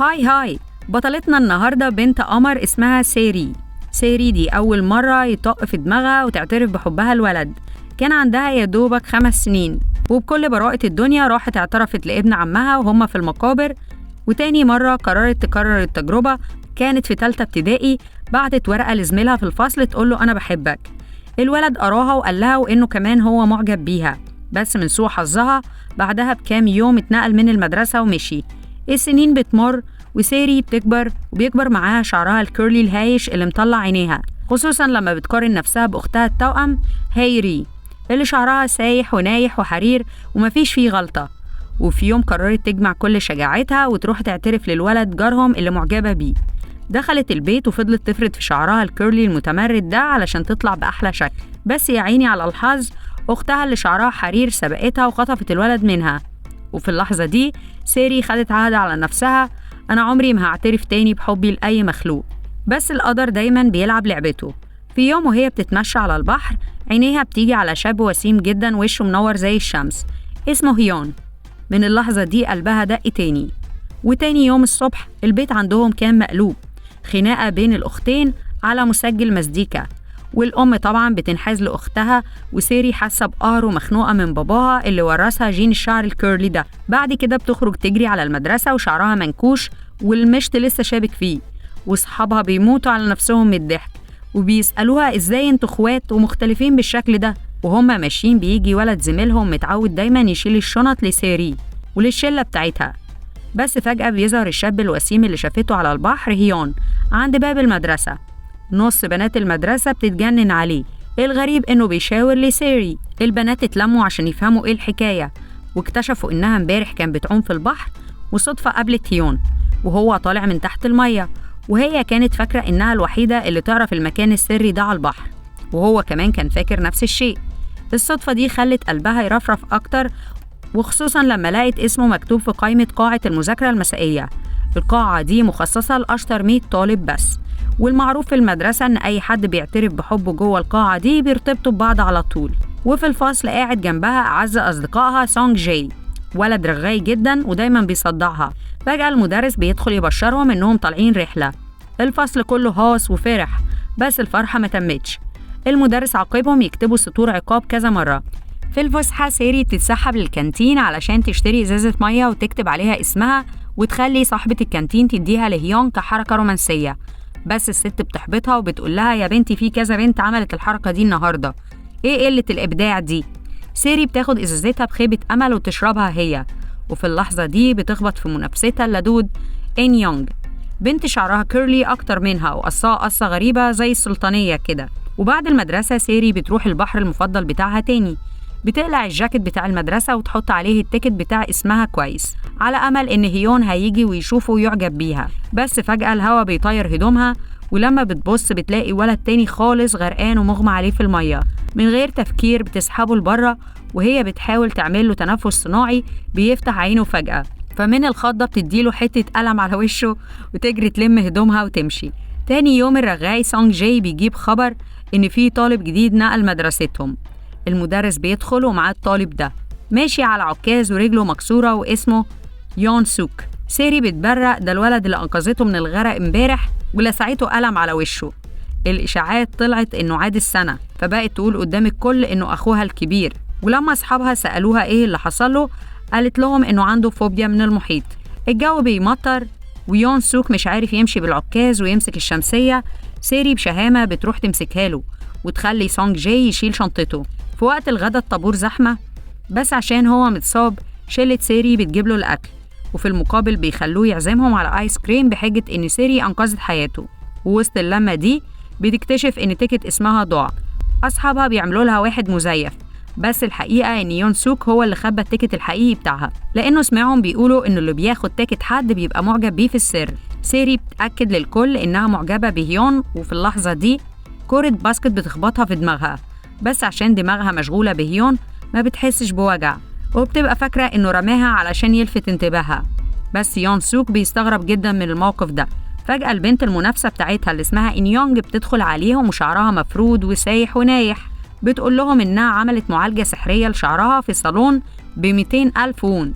Hi hi، بطلتنا النهاردة بنت قمر اسمها سيري. سيري دي أول مرة يطق في دماغها وتعترف بحبها الولد. كان عندها يا دوبك 5 سنين، وبكل براءة الدنيا راحت اعترفت لابن عمها وهما في المقابر. وتاني مرة قررت تكرر التجربة، كانت في 3 ابتدائي، بعتت ورقة لزميلها في الفصل تقوله أنا بحبك. الولد قراها وقال لها وإنه كمان هو معجب بيها، بس من سوء حظها بعدها بكام يوم اتنقل من المدرسة ومشي. السنين بتمر وسيري بتكبر، وبيكبر معاها شعرها ال curly الهايش اللي مطلع عينيها، خصوصا لما بتقارن نفسها بأختها التوأم هايري اللي شعرها سايح ونايح وحرير ومفيش فيه غلطة. وفي يوم قررت تجمع كل شجاعتها وتروح تعترف للولد جارهم اللي معجبة بيه. دخلت البيت وفضلت تفرد في شعرها ال curly المتمرد ده علشان تطلع بأحلى شكل، بس يا عيني على الحظ، أختها اللي شعرها حرير سبقتها وخطفت الولد منها. وفي اللحظة دي سيري خدت عهد على نفسها، أنا عمري ما هعترف تاني بحبي لأي مخلوق. بس القدر دايما بيلعب لعبته. في يوم وهي بتتمشى على البحر عينيها بتيجي على شاب وسيم جدا وشه منور زي الشمس اسمه هيون. من اللحظة دي قلبها دق تاني. وتاني يوم الصبح البيت عندهم كان مقلوب، خناقة بين الأختين على مسجل مزيكا، والأم طبعا بتنحاز لأختها، وسيري حاسة بقهر ومخنوقة من باباها اللي ورثها جين الشعر ال curly ده. بعد كده بتخرج تجري على المدرسة وشعرها منكوش والمشط لسه شابك فيه، وصحابها بيموتوا على نفسهم من الضحك وبيسألوها ازاي انتوا اخوات ومختلفين بالشكل ده. وهما ماشيين بيجي ولد زميلهم متعود دايما يشيل الشنط لسيري وللشلة بتاعتها، بس فجأة بيظهر الشاب الوسيم اللي شافته على البحر هيون عند باب المدرسة. نص بنات المدرسة بتتجنن عليه. الغريب إنه بيشاور لسيري. البنات اتلموا عشان يفهموا إيه الحكاية، واكتشفوا إنها امبارح كان بتعوم في البحر وصدفة قابلت هيون وهو طالع من تحت المية، وهي كانت فاكرة إنها الوحيدة اللي تعرف المكان السري ده على البحر، وهو كمان كان فاكر نفس الشيء. الصدفة دي خلت قلبها يرفرف أكتر، وخصوصا لما لقت اسمه مكتوب في قائمة قاعة المذاكرة المسائية. القاعة دي مخصصة لأشطر 100 طالب بس، والمعروف في المدرسة إن أي حد بيعترف بحبه جوه القاعة دي بيرتبطوا ببعض على طول. وفي الفصل قاعد جنبها أعز أصدقائها سونج جاي، ولد رغاي جدا ودايما بيصدعها. فجأة المدرس بيدخل يبشرهم إنهم طالعين رحلة. الفصل كله هاص وفرح، بس الفرحة ما تمتش. المدرس عاقبهم يكتبوا سطور عقاب كذا مرة. في الفسحة سيري بتتسحب للكانتين علشان تشتري إزازة مية وتكتب عليها اسمها وتخلي صاحبة الكانتين تديها لهيون كحركة رومانسية، بس الست بتحبطها وبتقول لها يا بنتي في كذا بنت عملت الحركة دي النهاردة، ايه قلة الإبداع دي؟ سيري بتاخد إزازتها بخيبة أمل وتشربها هي، وفي اللحظة دي بتخبط في منافستها اللدود إن يونغ، بنت شعرها curly أكتر منها وقصها قصة غريبة زي السلطانية كده. وبعد المدرسة سيري بتروح البحر المفضل بتاعها تاني، بتقلع الجاكيت بتاع المدرسة وتحط عليه ال ticket بتاع اسمها كويس على أمل إن هيون هيجي ويشوفه ويعجب بيها. بس فجأة الهوا بيطير هدومها، ولما بتبص بتلاقي ولد تاني خالص غرقان ومغمى عليه في المية. من غير تفكير بتسحبه لبره، وهي بتحاول تعمل له تنفس صناعي بيفتح عينه فجأة، فمن الخضة بتديله حتة قلم على وشه وتجري تلم هدومها وتمشي. تاني يوم الرغاي سونج جاي بيجيب خبر إن في طالب جديد نقل مدرستهم. المدرس بيدخل ومعاه الطالب ده ماشي على عكاز ورجله مكسورة واسمه يون سوك. سيري بتبرق، ده الولد اللي أنقذته من الغرق امبارح ولسعته قلم على وشه. الإشاعات طلعت إنه عاد السنة، فبقت تقول قدام الكل إنه أخوها الكبير. ولما أصحابها سألوها إيه اللي حصل له قالت لهم إنه عنده فوبيا من المحيط. الجو بيمطر ويون سوك مش عارف يمشي بالعكاز ويمسك الشمسية. سيري بشهامة بتروح تمسكها له وتخلي سونج جاي يشيل شنطته. في وقت الغدا الطابور زحمة، بس عشان هو متصاب شلة سيري بتجيب له الأكل، وفي المقابل بيخلوه يعزمهم على آيس كريم بحجة إن سيري أنقذت حياته. ووسط اللمة دي بتكتشف إن ticket اسمها ضاع. أصحابها بيعملوا لها واحد مزيف، بس الحقيقة إن يون سوك هو اللي خبى ال ticket الحقيقي بتاعها، لأنه سمعهم بيقولوا إن اللي بياخد ticket حد بيبقى معجب بيه في السر. سيري بتأكد للكل إنها معجبة بهيون، وفي اللحظة دي كرة basket بتخبطها في دماغها، بس عشان دماغها مشغولة بهيون ما بتحسش بوجع، وبتبقى فاكرة إنه رماها علشان يلفت انتباهها. بس يون سوك بيستغرب جدا من الموقف ده. فجأة البنت المنافسة بتاعتها اللي اسمها إن يونج بتدخل عليهم وشعرها مفرود وسايح ونايح، بتقول لهم إنها عملت معالجة سحرية لشعرها في صالون ب200,000 وون.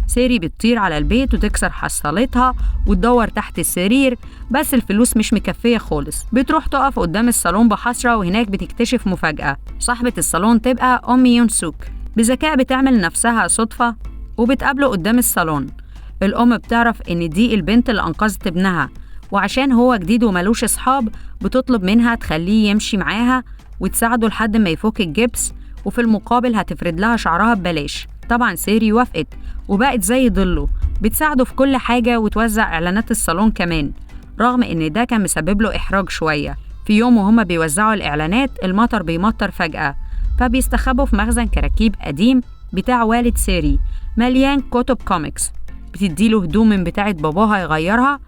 سيري بتطير على البيت وتكسر حصالتها وتدور تحت السرير، بس الفلوس مش مكفية خالص. بتروح تقف قدام الصالون بحسرة، وهناك بتكتشف مفاجأة. صاحبة الصالون تبقى أم يونسوك. بذكاء بتعمل نفسها صدفة وبتقابله قدام الصالون. الأم بتعرف إن دي البنت اللي أنقذت ابنها، وعشان هو جديد وملوش أصحاب بتطلب منها تخليه يمشي معاها وتساعده لحد ما يفك الجبس، وفي المقابل هتفرد لها شعرها ببلاش. طبعا سيري وافقت وبقت زي ظله، بتساعده في كل حاجة وتوزع إعلانات الصالون كمان، رغم إن ده كان مسبب له إحراج شوية. في يوم وهما بيوزعوا الإعلانات المطر بيمطر فجأة، فبيستخبوا في مخزن كراكيب قديم بتاع والد سيري مليان كتب كوميكس. بتديله هدوم من بتاعة باباها يغيرها،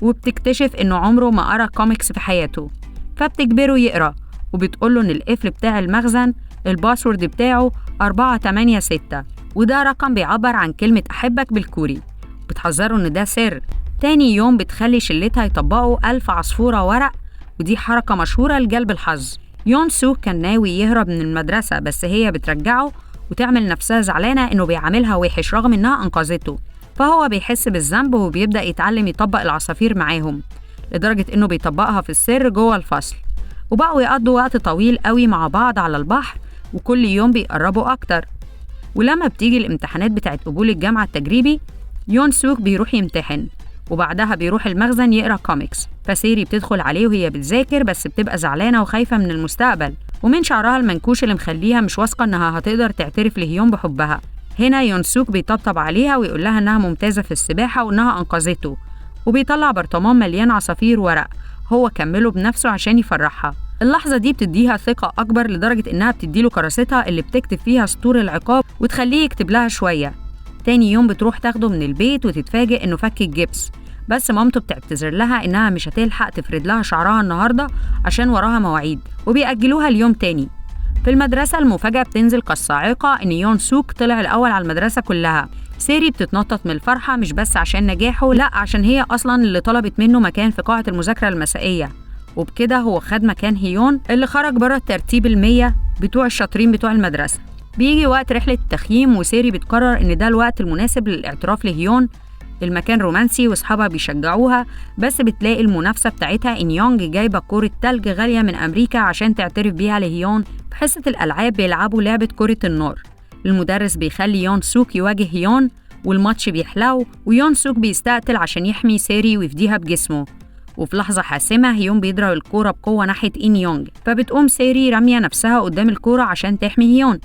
وبتكتشف إنه عمره ما قرأ كوميكس في حياته، فبتجبره يقرأ، وبتقوله إن القفل بتاع المخزن ال password بتاعه 486، وده رقم بيعبر عن كلمة أحبك بالكوري. بتحذره إن ده سر. تاني يوم بتخلي شلتها يطبقوا 1000 عصفورة ورق، ودي حركة مشهورة لجلب الحظ. يون سو كان ناوي يهرب من المدرسة، بس هي بترجعه وتعمل نفسها زعلانة إنه بيعاملها وحش رغم إنها أنقذته، فهو بيحس بالذنب وبيبدأ يتعلم يطبق العصافير معاهم، لدرجة إنه بيطبقها في السر جوه الفصل. وبقوا يقضوا وقت طويل قوي مع بعض على البحر، وكل يوم بيقربوا أكتر. ولما بتيجي الامتحانات بتاعت قبول الجامعة التجريبي، يون سوك بيروح يمتحن، وبعدها بيروح المخزن يقرأ كوميكس. فسيري بتدخل عليه وهي بتذاكر، بس بتبقى زعلانة وخايفة من المستقبل ومن شعرها المنكوش اللي مخليها مش واثقة إنها هتقدر تعترف لهيون بحبها. هنا يون سوك بيطبطب عليها ويقول لها إنها ممتازة في السباحة وإنها أنقذته، وبيطلع برطمان مليان عصافير ورق هو كمله بنفسه عشان يفرحها. اللحظة دي بتديها ثقة أكبر لدرجة إنها بتديله كراستها اللي بتكتب فيها سطور العقاب وتخليه يكتب لها شوية. تاني يوم بتروح تاخده من البيت وتتفاجئ إنه فك الجبس، بس مامته بتعتذر لها إنها مش هتلحق تفرد لها شعرها النهاردة عشان وراها مواعيد، وبيأجلوها اليوم تاني. في المدرسة المفاجأة بتنزل كالصاعقة إن يون سوك طلع الأول على المدرسة كلها. سيري بتتنطط من الفرحة، مش بس عشان نجاحه، لأ عشان هي أصلا اللي طلبت منه مكان في قاعة المذاكرة المسائية، وبكده هو خد مكان هيون اللي خرج بره الترتيب 100 بتوع الشاطرين بتوع المدرسة. بيجي وقت رحلة التخييم، وسيري بتقرر إن ده الوقت المناسب للاعتراف لهيون. المكان رومانسي واصحابها بيشجعوها، بس بتلاقي المنافسة بتاعتها إن يونج جايبة كرة تلج غالية من أمريكا عشان تعترف بيها لهيون. في حصة الألعاب بيلعبوا لعبة كرة النار. المدرس بيخلي يون سوك يواجه هيون، والماتش بيحلو، ويون سوك بيستقتل عشان يحمي سيري ويفديها بجسمه. وفي لحظة حاسمة هيون بيضرب الكورة بقوة ناحية إن يونج، فبتقوم سيري رامية نفسها قدام الكورة عشان تحمي هيون.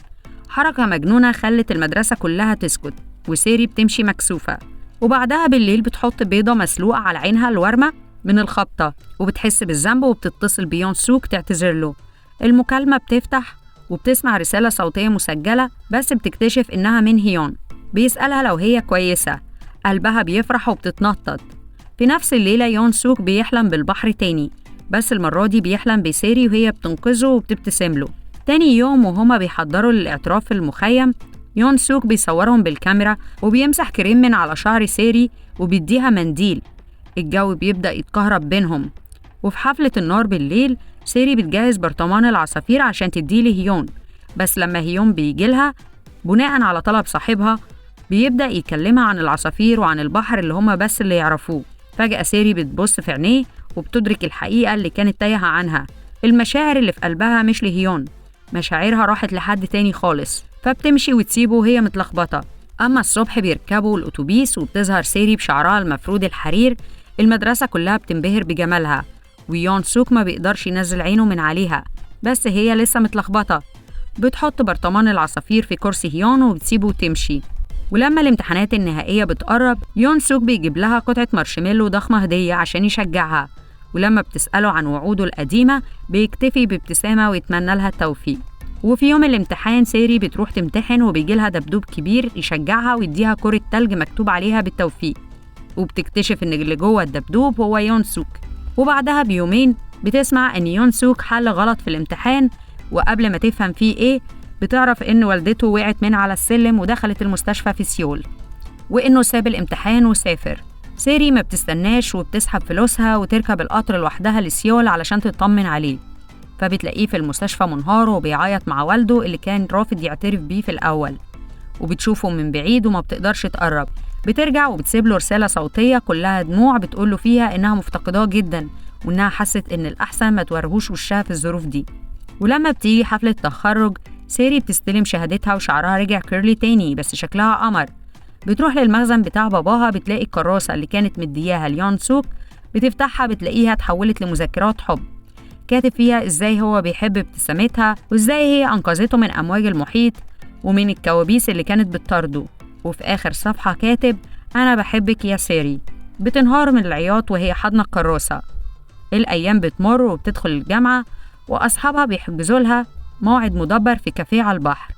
حركة مجنونة خلت المدرسة كلها تسكت، وسيري بتمشي مكسوفة. وبعدها بالليل بتحط بيضة مسلوقة على عينها الورمة من الخبطة، وبتحس بالذنب وبتتصل بيون سوك تعتذر له. المكالمة بتفتح وبتسمع رسالة صوتية مسجلة، بس بتكتشف إنها من هيون. بيسألها لو هي كويسة، قلبها بيفرح وبتتنطط. في نفس الليلة يون سوك بيحلم بالبحر تاني، بس المرة دي بيحلم بسيري وهي بتنقذه وبتبتسم له. تاني يوم وهما بيحضروا للاعتراف في المخيم، يون سوك بيصورهم بالكاميرا وبيمسح كريم من على شعر سيري وبيديها منديل. الجو بيبدأ يتكهرب بينهم. وفي حفلة النار بالليل سيري بتجهز برطمان العصافير عشان تديه لهيون، بس لما هيون بيجيلها بناء على طلب صاحبها بيبدأ يكلمها عن العصافير وعن البحر اللي هما بس اللي يعرفوه. فجأة سيري بتبص في عينيه وبتدرك الحقيقة اللي كانت تايهة عنها. المشاعر اللي في قلبها مش لهيون، مشاعرها راحت لحد تاني خالص، فبتمشي وتسيبه وهي متلخبطة. أما الصبح بيركبوا الأتوبيس وبتظهر سيري بشعرها المفرود الحرير. المدرسة كلها بتنبهر بجمالها، ويون سوك ما بيقدرش ينزل عينه من عليها، بس هي لسه متلخبطة. بتحط برطمان العصافير في كرسي هيون وبتسيبه وتمشي. ولما الامتحانات النهائية بتقرب، يون سوك بيجيب لها قطعة مارشميلو ضخمة هدية عشان يشجعها، ولما بتسأله عن وعوده القديمة بيكتفي بابتسامة ويتمنى لها التوفيق. وفي يوم الامتحان سيري بتروح تمتحن وبيجيلها دبدوب كبير يشجعها ويديها كرة تلج مكتوب عليها بالتوفيق، وبتكتشف ان اللي جوه الدبدوب هو يون سوك. وبعدها بيومين بتسمع ان يون سوك حل غلط في الامتحان، وقبل ما تفهم فيه ايه بتعرف ان والدته وقعت من على السلم ودخلت المستشفى في سيول، وانه ساب الامتحان وسافر. سيري ما بتستناش وبتسحب فلوسها وتركب القطر لوحدها لسيول علشان تطمن عليه، فبتلاقيه في المستشفى منهار وبيعيط مع والده اللي كان رافض يعترف بيه في الأول، وبتشوفه من بعيد وما بتقدرش تقرب. بترجع وبتسيب له رسالة صوتية كلها دموع بتقوله فيها إنها مفتقداه جدا، وإنها حست إن الأحسن ما توريهوش وشها في الظروف دي. ولما بتيجي حفلة تخرج سيري بتستلم شهادتها وشعرها رجع curly تاني بس شكلها قمر. بتروح للمخزن بتاع باباها، بتلاقي الكراسة اللي كانت مدياها ليون سوك، بتفتحها بتلاقيها اتحولت لمذكرات حب كاتب فيها ازاي هو بيحب ابتسامتها وازاي هي انقذته من امواج المحيط ومن الكوابيس اللي كانت بتطارده. وفي اخر صفحة كاتب انا بحبك يا سيري. بتنهار من العياط وهي حاضنة الكراسة. الايام بتمر وبتدخل الجامعة واصحابها بيحجزوا لها موعد مدبر في كافيه على البحر.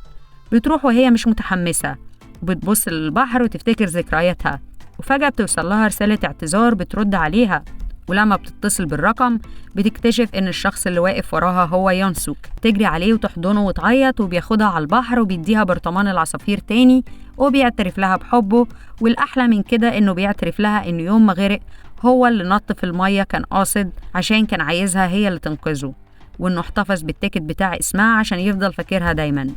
بتروح وهي مش متحمسة وبتبص للبحر وتفتكر ذكرياتها، وفجأة بتوصل لها رسالة اعتذار بترد عليها. ولما بتتصل بالرقم بتكتشف إن الشخص اللي واقف وراها هو يونسوك. تجري عليه وتحضنه وتعيط، وبياخدها على البحر وبيديها برطمان العصافير تاني وبيعترف لها بحبه. والأحلى من كده إنه بيعترف لها إنه يوم ما غرق هو اللي نط في المية، كان قاصد عشان كان عايزها هي اللي تنقذه، وإنه احتفظ بال ticket بتاع اسمها عشان يفضل فاكرها دايما.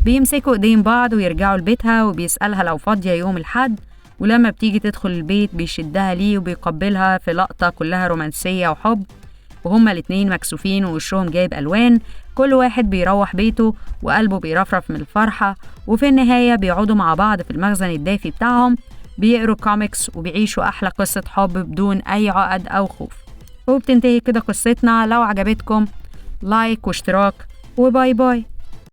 بيمسكوا ايدين بعض ويرجعوا لبيتها، وبيسألها لو فاضية يوم الحد. ولما بتيجي تدخل البيت بيشدها ليه وبيقبلها في لقطة كلها رومانسية وحب، وهما الاتنين مكسوفين ووشهم جايب ألوان. كل واحد بيروح بيته وقلبه بيرفرف من الفرحة. وفي النهاية بيقعدوا مع بعض في المخزن الدافي بتاعهم، بيقروا كوميكس وبيعيشوا أحلى قصة حب بدون أي عقد أو خوف. وبتنتهي كده قصتنا. لو عجبتكم like واشتراك، و bye bye.